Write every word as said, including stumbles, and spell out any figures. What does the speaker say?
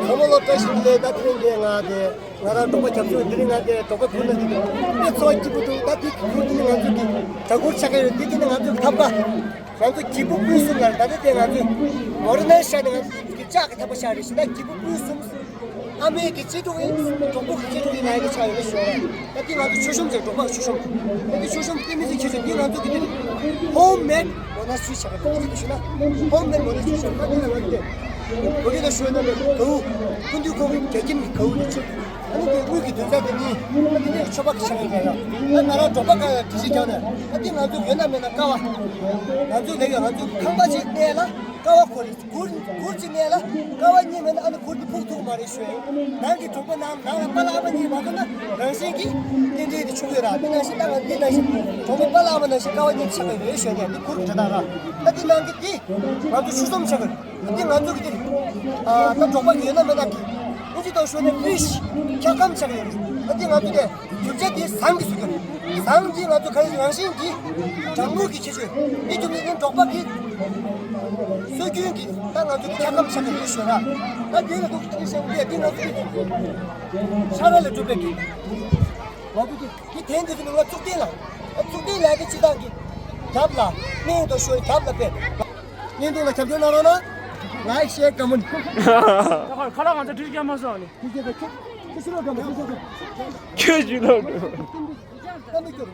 ཚང་མ་ལོ་བཀྲ་ཤིས་བདེ་ལེགས། ད་དེ་རིང་འདི་ང་དེ་ང་རང་འབྲོག་པ་རྒྱབ་སྐྱོར་དེ་རིང་ང་དེ་འབྲོག་པ་ཁུར་ན་དེ་དཔེ་ཚོར་བ་སྐྱིད་པོ་འདུག་ད་དེ་ཁུར་དེ་ནི་ང་ཚོ་གི་ད་ཁུར་ཆགས་ཀྱི་ཡོད། དེ་དེ་ནི་ང་ཚོ་གི་ཐབ་ཀ་ང་ཚོ་སྐྱིད་པོ་སྤུན་གསུམ་ལ་ད་དེ་དེ་ང་ཚོ་མོ་རི་ནས་ཤ་ནི་ང་ཚོ་གི་ལྕགས་ཀྱི་ཐབ་ཀ་ཤ་རེད་ཞེ་ད་སྐྱིད་པོ་སྤུན་གསུམ། ཨ་མའི་གི་གཅེས་ཕྲུག་ཡིན། གྲོགས་པོ་གི་གཅེས་ཕྲུག་ཡིན་ན་ཡི་གི་ཆ་ཡོད་ལ་ཤོད། ད་འདི་ང་ཚོ་མཆོད་གཤོམ་ཅིག་གྲོགས་པ་གི་མཆོད་གཤོམ། ད་འདི་མཆོད་གཤོམ་དཔེ་མི་སྲིད་ཁྱེད་ཚོ་འདི་ང་ཚོ་གི་འདི་ཧོམ་མེད་མོ་ན་སུས་བྱ་གི་འདི་ཞུ་ན། ཧོམ་མེད་མོ་ན་སུས་བྱ་གི་ད་འདི་ལ་ང་ཚོ་དེ་བོད་སྐད་ལ་ཤོད་ན་གའུ་ཀུན་འདུས་ཁོང་གི་རྒྱ་ཁྱིམ་གི་གའུ་ནི་ཆུ། ད་འདི་དེ་དངུལ་གི་དོན་རྩ་དེ་གཉིས། ད་འདི་ནས་ཆོས་པ་གི་ཆ་ཡོད་ལ་ཡ། ད་ང་རང་གྲོགས་པ་ག་ཡ་དྲི་ཞིག་ཀྱང་ནས་ད་འདི་ང་ཚོ་ཡོད་ན་མེད་ན་ཀ་བ། ང་ཚོ་ལས་ཡོད། ང་ཚོ་ཁང་པ་ཅིག་གནས་ལ་ཀ་བ་ཁོ་རེད། གུར་གུར་གཅིག་གནས་ལ་ཀ་བ་གཉིས་མེད་ན་ཨ་ནི་གུར་འདི་ཕུག་ཐུབ་མ་རེད་ཞུ། ནང་གི་གྲོགས་པོ་ནང་ནང་ལ་པཱ་ལགས་ཨ་མ་གཉིས་མ་ཐོན་ན་རང་བཞིན་གྱིས་རྟེན་འབྲེལ་དེ་ཆུང་གི་ར། འདི་ནང་བཞིན་ད་ང་འདི་ནང་བཞིན་གྲོགས་པོ་པཱ་ལགས་ཨ་མ་ནང་བཞིན་ཀ་བ་གཉིས་ཆགས་ཀྱི་རེད་ཞུ་ནས་འདི་གུར་འདྲ་དག་ར། ད་འདི་ནང་གི་འདི་ང་ཚོ་ཆུ་ཚོམ་ཆགས་ཀྱི་རེད། ད་འདི་ང་ཚོ་གི་འདི་ཨ་ད་གྲོགས་པོ་ཡོད་ན་མེད་ན་གི་ཨིན་ཇི་ཐོག་ཞུ་ནས་ཕི་ཤི་འཁྱག་སྒམ་ཆགས་ཀྱི་རེད། ད་འདི་ང་ཚོ་དེ། རྒྱུ་ཆ་དེ་ཟངས་ཀྱིས་བཟོས་ཀྱི་རེད། ཟངས་འདི་ང་ཚོ་ག་རེ་རང་བཞིན་གྱིས་གྲང་མོ་གི་ཁྱད་ཆོས། འདི་རྒྱུ་མཚན་ནི་འབྲོག་པ་གི་སྲོལ་རྒྱུན་གྱི་ད་ང་ཚོ་གི་འཁྱག་སྒམ་ཆགས་ཀྱི་རེད་ཞུ་ན། ད་འདི་ལ་འདུག་ཁྱི་ཤེས་འདི་འདི་ང་ཚོ་གི་ཤ་ར་ལ་གྲུབ་པའི་གི་ང་ཚོ་གི་གི་དེང་འདི་ཚོ་ནི་ང་ཚུགས་རྟེན་ལ་ཚུགས་རྟེན་ལ་གི་སྤྱི་བཏང་གི་རྒྱབ་ལ་སྨན་དང་ཤོག་རྒྱབ་ལ་ཕེབས། བརྙན་ཐུང་ལ་རྒྱབ་སྐྱོར་གནང་རོགས་གནང་། ལའིག་ཤེར་ཀོ་མེན་ཊི། ཁ་ལག་ང་ཚོ་བྲིས་རྒྱབ་མ་སོང་ནི། ཁྱོད་ཀྱི་ལོག་འགྲོ། ཁྱོད་ཀྱི་ལོག་འགྲོ།